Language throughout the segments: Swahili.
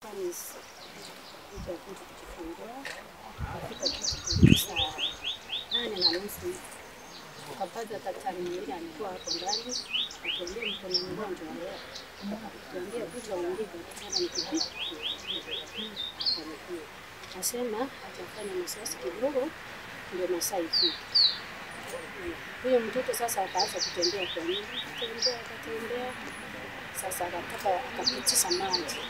Kuja kujifungua, kafika kitu saa 8:30. Tukapata daktari mwingine alikuwa hapo ndani, akatuambia mko na mgonjwa leo. Akatuambia kuja uingie kwa kitanda nikipika. Akasema atafanya mazoezi kidogo ndio masaa ifike. Huyo mtoto sasa akaanza kutembea kwa nyumba, akatembea. Sasa akataka akapitisha maji.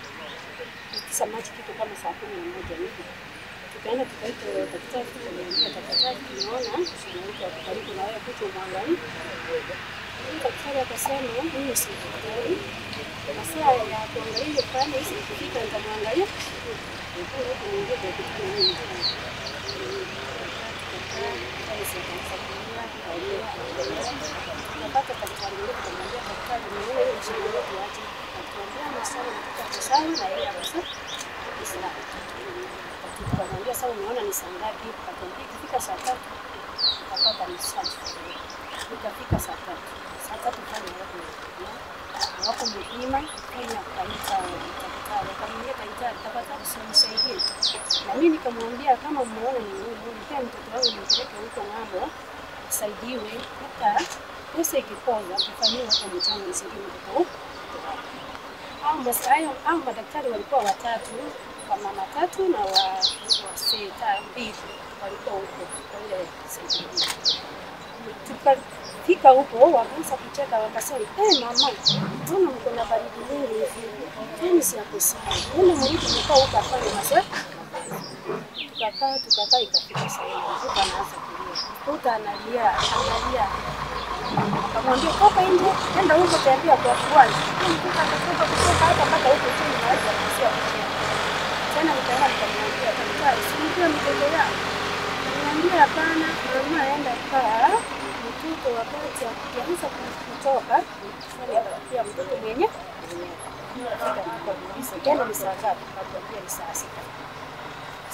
Pitisha maji kitu kama saa 11 hivi. Tukaenda tukaita daktari, tukamwambia daktari, tunaona mwanamke ako karibu na wewe, kuja umwangalie. Daktari akasema mimi si daktari. Masaa ya kuangalia hiyo pale hizi ikifika nitamwangalia. Nikuingia kwa kitanda mimi. Tukapata daktari mwingine, tukamwambia daktari, nimeona hiyo mshindi wetu aje. Akatuambia masaa mtoto ako sawa na yeye ako sawa. Tukamwambia sasa umeona ni saa ngapi? Akatuambia ikifika saa 3 tutapata massage. Ikafika saa 3. Saa 3 pale wako mpima, tena akaita daktari, akamwambia daktari, tafadhali unisaidie. Na mimi nikamwambia kama mmeona ni ngumu, nipe mtoto wangu nimpeleke huko ng'ambo asaidiwe, hata pesa ikipoza tufanyiwe hata mchango nisaidie mtoto. Hao madaktari walikuwa watatu, kwa mama 3 na wa 6 2 walikuwa huko kwa ile sehemu. Tukafika huko wakaanza kucheka, wakasema mama, mbona mko na baridi mingi hivi? Tena si yako sawa. Mbona mrudi mkaa huko afanye mazoezi? Tukakaa ikafika saa 4. Mtoto anaanza kulia. Mtoto analia. Akamwambia toka nje, enda huko tembea kwa kuwazi. Mtoto akatoka kutoka hapa mpaka huko chini na watu wakaanza kucheka. Tena nikaenda nikamwambia daktari, si ndio mtoto yangu? Akaniambia hapana, mama aenda kaa mtoto wakati akianza kutoka, pia mtoto mwenyewe. Tena ni saa ngapi? Akaniambia ni saa 6.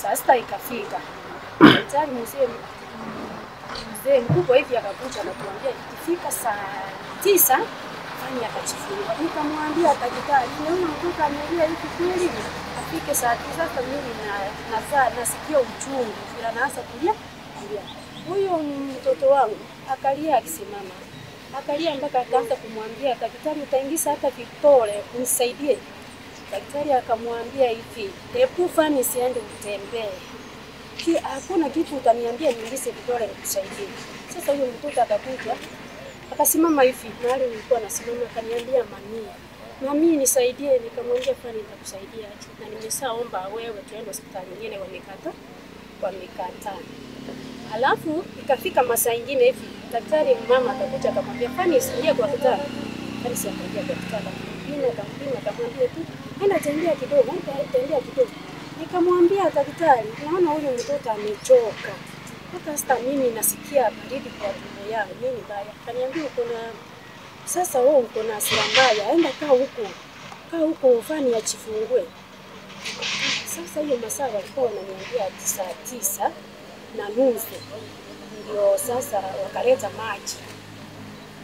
Saa 6 ikafika. Daktari mzee mkubwa hivi akakuja akatuambia ikifika saa 9 fanya akachifungua. Nikamwambia daktari, naona mtoto amelia hivi kweli? Afike saa 9 sasa mimi nasikia uchungu, vile anaanza kulia. Huyo mtoto wangu akalia akisimama. Akalia mpaka akaanza kumwambia daktari, utaingiza hata vitole unisaidie. Daktari akamwambia hivi, hebu fanya siende utembee. Hakuna kitu utaniambia niingize vidole nikusaidie. Sasa huyo mtoto akakuja akasimama hivi, mahali nilikuwa nasimama, akaniambia mami nisaidie. Nikamwambia fani nitakusaidia aje, na nimeshaomba wewe tuende hospitali nyingine, wamekataa. Alafu ikafika masaa nyingine hivi, daktari mama akakuja akamwambia fani usiingie kwa kitanda. Fani akaingia kwa kitanda, akampima, akamwambia tu enda tembea kidogo, enda tembea kidogo. Nikamwambia daktari, naona huyu mtoto amechoka. Hata sasa mimi nasikia baridi kwa tumbo yangu, nini baya? Akaniambia uko na sasa wewe uko na hasira mbaya, enda kaa huko. Kaa huko fani achifungue. Sasa hiyo masaa walikuwa wananiambia saa 9:30 ndio sasa wakaleta maji.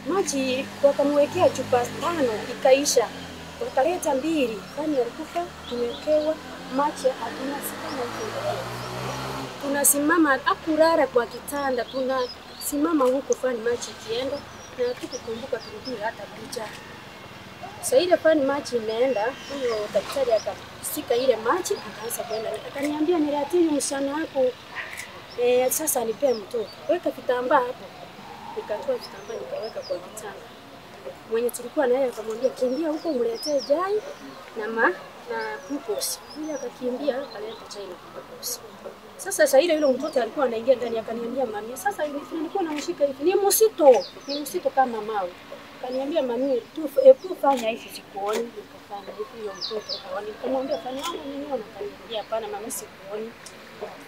Maji wakamwekea chupa 5 ikaisha. Wakaleta 2, fani alikufa, tumewekewa maji hatuna kama hivi. Tunasimama akurara kwa kitanda, tunasimama huko fani maji ikienda na hatukukumbuka turudi hata picha. Sasa ile fani maji imeenda, huyo daktari akasika ile maji akaanza kwenda. Akaniambia niletee msichana wako sasa nipe mtoto. Weka kitambaa hapo. Nikatoa kitambaa nikaweka kwa kitanda. Mwenye tulikuwa naye akamwambia kimbia huko mletee chai na glucose. Yule akakimbia akaleta chai na glucose. Sasa ile yule mtoto alikuwa anaingia ndani akaniambia mami, sasa nilikuwa namshika hivi, ni msito kama mawe. Akaniambia mami, tu fanya hivi sikuoni. Nikafanya hivi yule mtoto haoni. Nikamwambia fanya nini? Akaniambia hapana mami sikuoni.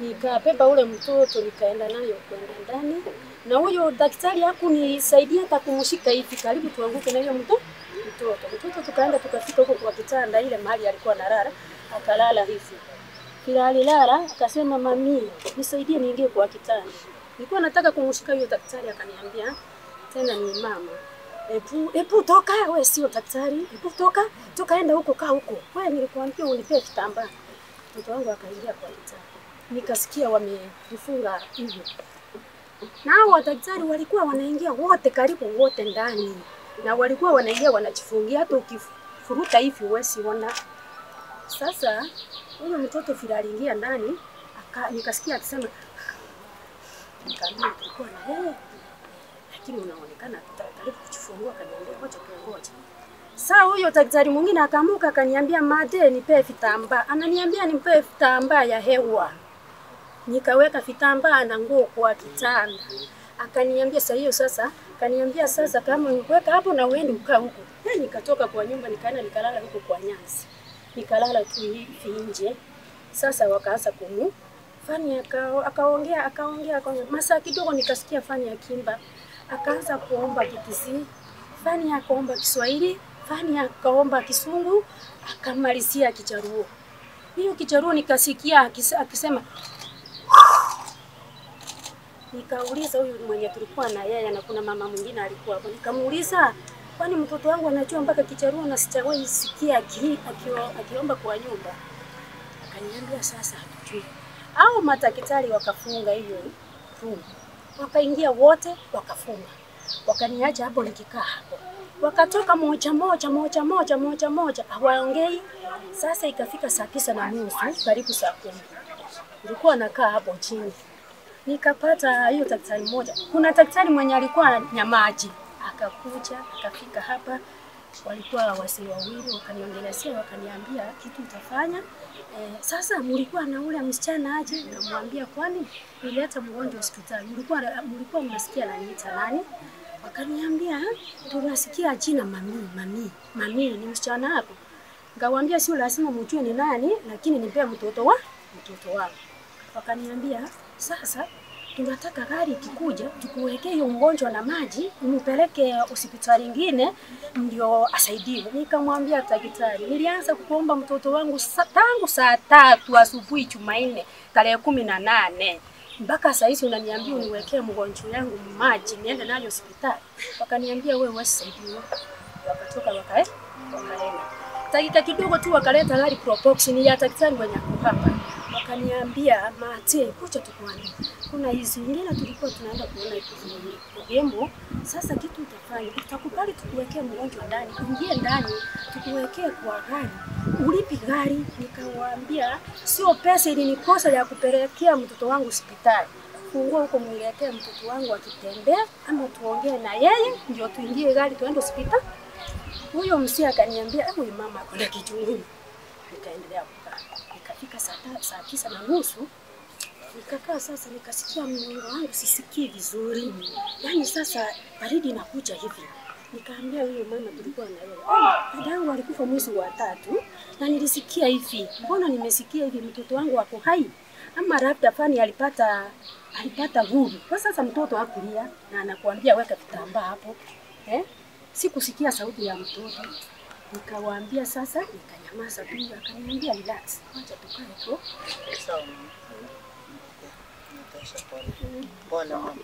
Nikabeba ule mtoto nikaenda nayo kwenda ndani, na huyo daktari hakunisaidia hata kumshika hivi, karibu tuanguke na hiyo mtoto. Tukaenda tukafika huko kwa kitanda ile mahali alikuwa analala, akalala hivi. Kila alilala akasema mami nisaidie niingie kwa kitanda. Nilikuwa nataka kumshika huyo daktari akaniambia tena ni mama, Ebu toka, wewe sio daktari. Ebu toka, toka enda huko, kaa huko. Wewe nilikuambia unipe kitambaa. Mtoto wangu akaingia kwa kitanda. Nikasikia wamefunga hivyo. Na hao daktari walikuwa wanaingia wote, karibu wote ndani. Na walikuwa wanaingia wanajifungia, hata ukifuruta hivi huwezi ona. Sasa huyo mtoto vile aliingia ndani, nikasikia akisema, nikaambia tulikuwa na yeye, lakini unaonekana karibu kujifungua. Akaniambia ngoja tuongoje. Sasa huyo daktari mwingine akamuka akaniambia, mate nipe vitambaa. Ananiambia nipe vitambaa ya hewa. Nikaweka vitambaa na nguo kwa kitanda. Akaniambia sasa hiyo sasa, akaniambia sasa kama niweka hapo na uende ukaa huko. Nikatoka kwa nyumba nikaenda nikalala huko kwa nyasi. Nikalala tu hivi nje. Sasa wakaanza kumu Fani akaongea. Masaa kidogo nikasikia Fani akimba. Akaanza kuomba Kikisii, Fani akaomba Kiswahili, Fani akaomba Kisungu, akamalizia Kijaruo. Hiyo Kijaruo nikasikia akisema. Nikauliza huyu mwenye tulikuwa na yeye, na kuna mama mwingine alikuwa hapo. Nikamuuliza, kwani mtoto wangu anajua mpaka Kijaruo na sijawahi sikia akiomba kwa nyumba? Akaniambia sasa hatujui. Au madaktari wakafunga hiyo room. Wakaingia wote wakafunga. Wakaniacha hapo nikikaa hapo. Wakatoka moja moja, hawaongei. Sasa ikafika saa 9:30, karibu saa 10. Nilikuwa nakaa hapo chini. Nikapata hiyo daktari mmoja. Kuna daktari mwenye alikuwa Nyamaji. Akakuja, akafika hapa. Walikuwa wasi wawili, wakaniongelea, wakaniambia kitu utafanya. Sasa mlikuwa na ule msichana aje? Nikamwambia kwani nileta mgonjwa hospitali. Mlikuwa mnasikia ananiita nani? Wakaniambia tunasikia jina mami. Mami ni msichana hapo. Nikamwambia sio lazima mjue ni nani, lakini nipe mtoto wangu. Wakaniambia sasa tunataka gari ikikuja tukuwekee hiyo mgonjwa na maji umpeleke hospitali nyingine ndio asaidiwe. Nikamwambia daktari, nilianza kuomba mtoto wangu tangu saa 3 asubuhi Jumanne tarehe 18 mpaka saa hizi unaniambia uniwekee mgonjwa yangu maji niende nayo hospitali. Wakaniambia wewe usaidiwe. Wakatoka wakaenda. Dakika kidogo tu wakaleta gari Probox, ni ya daktari mwenye hapa. Wakaniambia mate kucha tukuani. Kuna hizi nyingine tulikuwa tunaenda kuona Ugembo. Sasa kitu utafanya, utakubali tukuwekee mgonjwa ndani, ingie ndani, tukuwekee kwa gari. Ulipi gari? Nikawaambia sio pesa ilinikosa ya kupelekea mtoto wangu hospitali. Fungua huko mniletee mtoto wangu akitembea ama tuongee na yeye ndio tuingie gari tuende hospitali. Huyo msia akaniambia huyu mama kuna kichungu. Nikaendelea kukaa. Nikafika saa 9:30. Nikakaa sasa nikasikia mgongo wangu sisikii vizuri. Yaani sasa baridi inakuja hivi. Nikaambia huyo mama tulikuwa na yeye, dadangu alikufa mwezi wa 3 na nilisikia hivi. Mbona nimesikia hivi mtoto wangu ako hai? Ama labda Fani alipata nguvu. Kwa sasa mtoto hakulia na anakuambia weka vitambaa hapo. Sikusikia sauti ya mtoto. Nikawaambia sasa, nikanyamaza tu. Akaniambia relax, acha tukae tu. Sawa. Pole. Pole mama.